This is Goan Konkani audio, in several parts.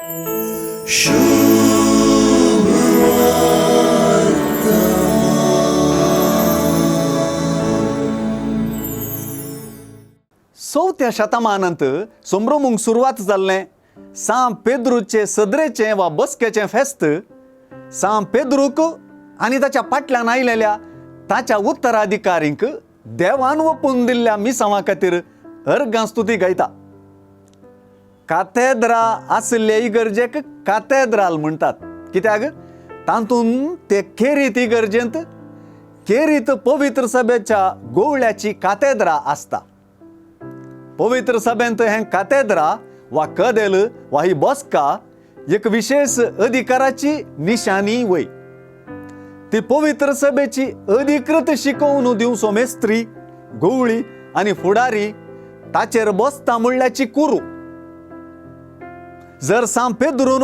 चवथ्या शतमानांत संभ्रमूंक सुरवात जाल्लें सां पेद्रूचे सदरेचें वा बसकेचें फेस्त सां पेद्रूक आनी ताच्या फाटल्यान आयलेल्या ताच्या उत्तराधिकारींक देवान ओपून दिल्ल्या मिसांवा खातीर अर्गां स्तुती गायता. कातेद्रा आशिल्ले इगर्जेक कातेद्राल म्हणटात, कित्याक तातूंत ते केरीत इगर्जेंत केरीत पवित्र सभेच्या गोवळ्याची कातेद्रा आसता. पवित्र सभेंत हें कातेद्रा वा कदेल वा ही बसका एक विशेष अधिकाराची निशाणी वय. ती पवित्र सभेची अधिकृत शिकोवन दिवचो मेस्त्री, गोवळी आनी फुडारी ताचेर बसता म्हणल्याची कुरू. जर सां पेद्रून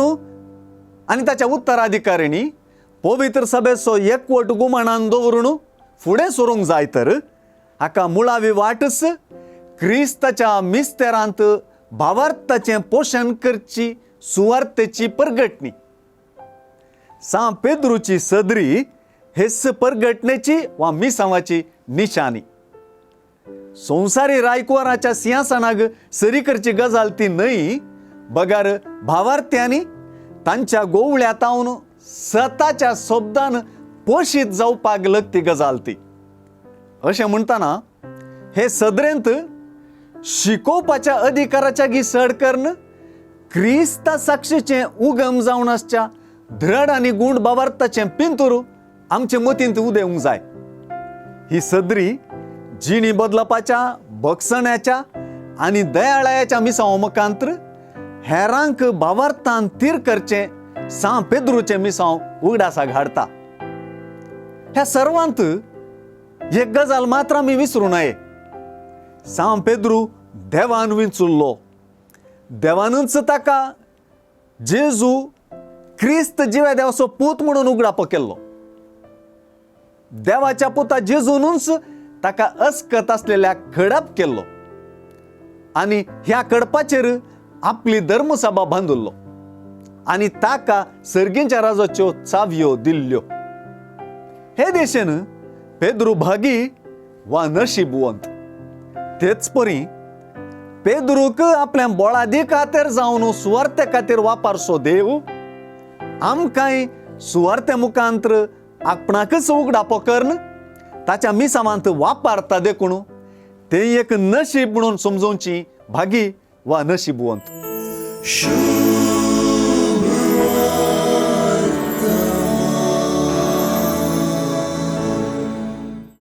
आनी ताच्या उत्तराधिकाऱ्यांनी पवित्र सभेचो एकवट गुमाणान दवरून फुडें सरूंक जाय तर हाका मुळावी वाटच क्रिस्ताच्या मिस्तेरांत भावार्थाचें पोशण करची सुवार्थेची परगटणी. सां पेद्रूची सदरी हेच परगटणेची वा मिसांवाची निशाणी. संवसारी रायकुवाराच्या सिंहासनाक सरी करची गजाल ती न्हय, बगर भावार्थ्यांनी तांच्या गोवळ्या तावन सताच्या शब्दान पोशीत जावपाक लगती गजाल ती. अशें म्हणटना हे सदरेंत शिकोवपाच्या अधिकाराच्या गी सड करून क्रिस्ता साक्षीचें उगम जावन आसच्या धड आनी गूण भावार्थाचें पिंतूर आमचे मतींत उदेवंक जाय. ही सदरी जिणी बदलपाच्या, बक्षण्याच्या आनी दयाळायाच्या मिसांव मुखांत्र हेरांक भावार्थान तीर करचें सां पेद्रूचें मिसांव उगडासाक हाडटा. ह्या सर्वांत एक गजाल मात्र आमी विसरूं नये, सां पेद्रू देवान विंचुल्लो, देवानूच ताका जेजू क्रिस्त जिव्या देवाचो पूत म्हणून उगडापो केल्लो. देवाच्या पुता जेजूनूच ताका अस्कत आसलेल्या खडप केल्लो आनी ह्या कडपाचेर आपली धर्मसभा बांदुल्लो आनी ताका सर्गींच्या राजाच्यो चावयो दिल्ल्यो. हे देशेन पेद्रू भागी वा नशीबवंत. तेच परी पेद्रूक आपल्या बोळादी खातीर जावन सुवार्ते खातीर वापरचो देव आमकांय सुवार्ते मुखांत्र आपणाकच उगडापो करून ताच्या मिसावांत वापरता, देखून तें एक नशीब म्हणून समजोवची भागी वा नशीबवंत.